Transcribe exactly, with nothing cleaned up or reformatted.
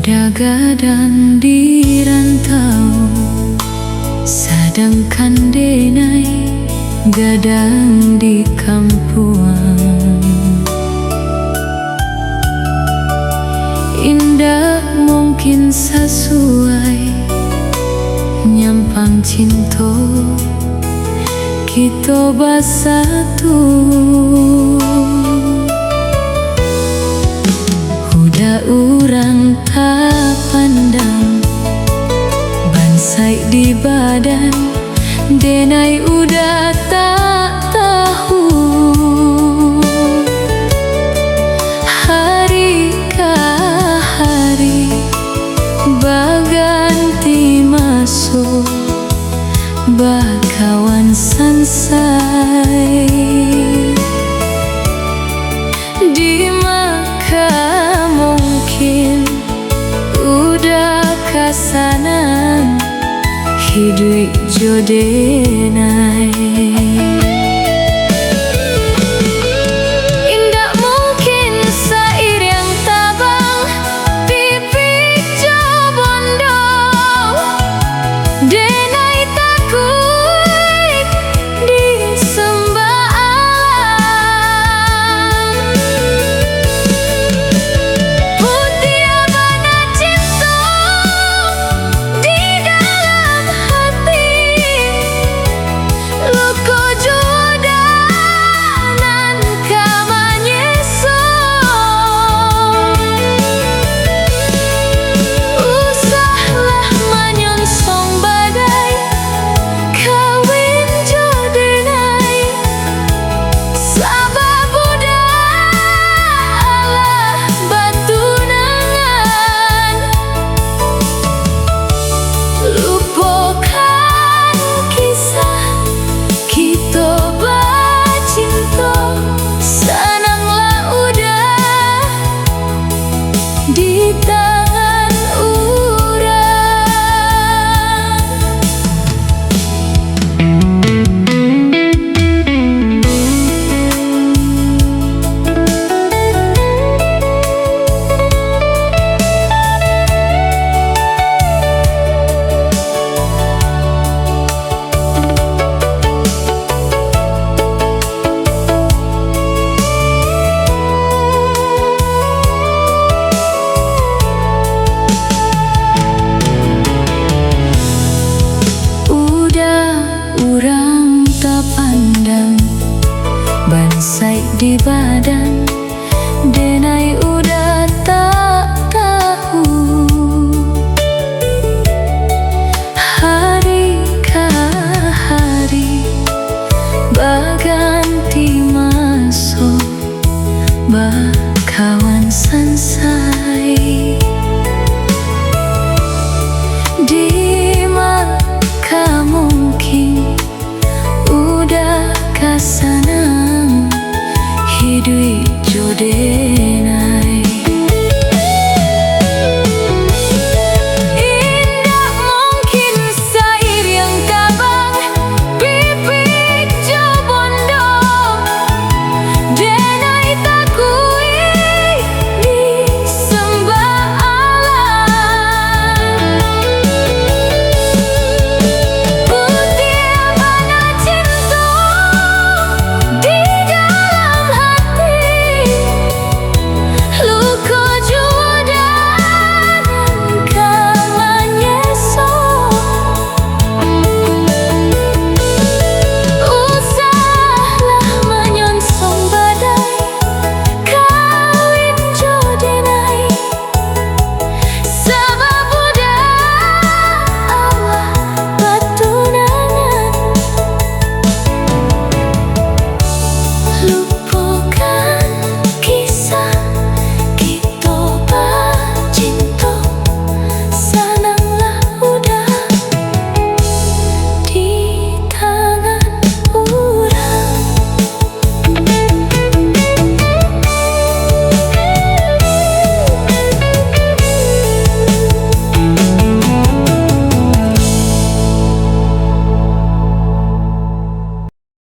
Uda gadang di rantau, sadangkan denai gadang di kampuang. Indak mungkin sasuai nyampang cinto kito basatu. Uda urang tapandang, bansaik di badan, denai uda tak tahu. Hari ka hari baganti maso, bakawan sansai. Dima ka mungkin uda ka sanang hiduik jo denai. Indak mungkin sairiang tabang pipik jo bondo, denai takuik disambah alam. Putiah bana cinto di dalam hati, luko juo nan ka manyeso. Usahlah manyonsong badai, kawin jo denai, sabab uda alah batunangan. Lupokan kisah kito bacinto, sananglah uda di tangan urang. Uda urang tapandang, bansaik di badan, denai uda tak tahu. Hari ka hari baganti maso, bakawan sansai. Dima ka mungkin uda ka sanang hiduik jo denai.